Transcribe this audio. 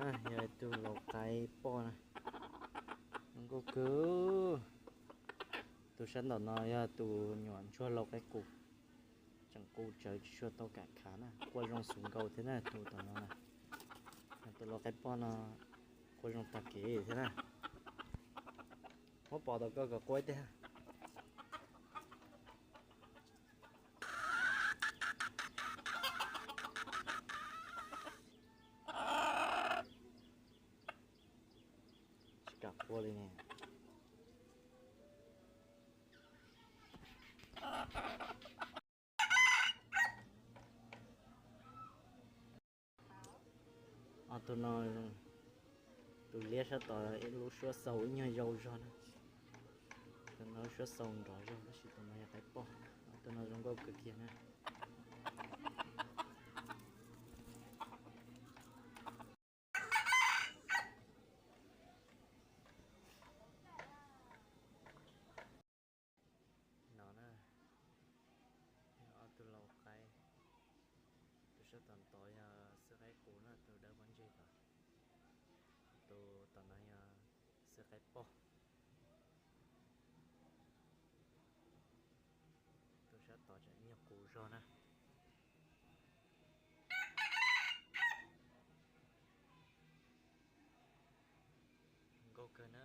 Yog tus lau qaib poj na, zoo nkauj kawg. Tus sab nraum no yog tus nyuam ntsuag lau qaib qus, tseem qus tsawv tsis tshua tau kam khav na, quaj zoo xwb nkaus thiab na tus tom no na. Tus lau qaib poj no quaj zoo tag kev thiab na. Muab pov tau koj kom quaj ib teg. Tsis kam quaj li ne. Tus no, tus liab sab tod ib lub suab xaus ib nyuag yau zog na. Tus no lub suab xaus nrov zog tab sis tus no yog qaib poj. Tus no zoo nkauj kawg kiag na. No na, yog ob tug lau qaib. Tus sab tom tod yog xwb qaib qus na, tus dawb pob ntseg tod. Tus tom no yog xwb qaib poj. Tus sab tod tseem nyuag qus zog na. Nkauj kawg na.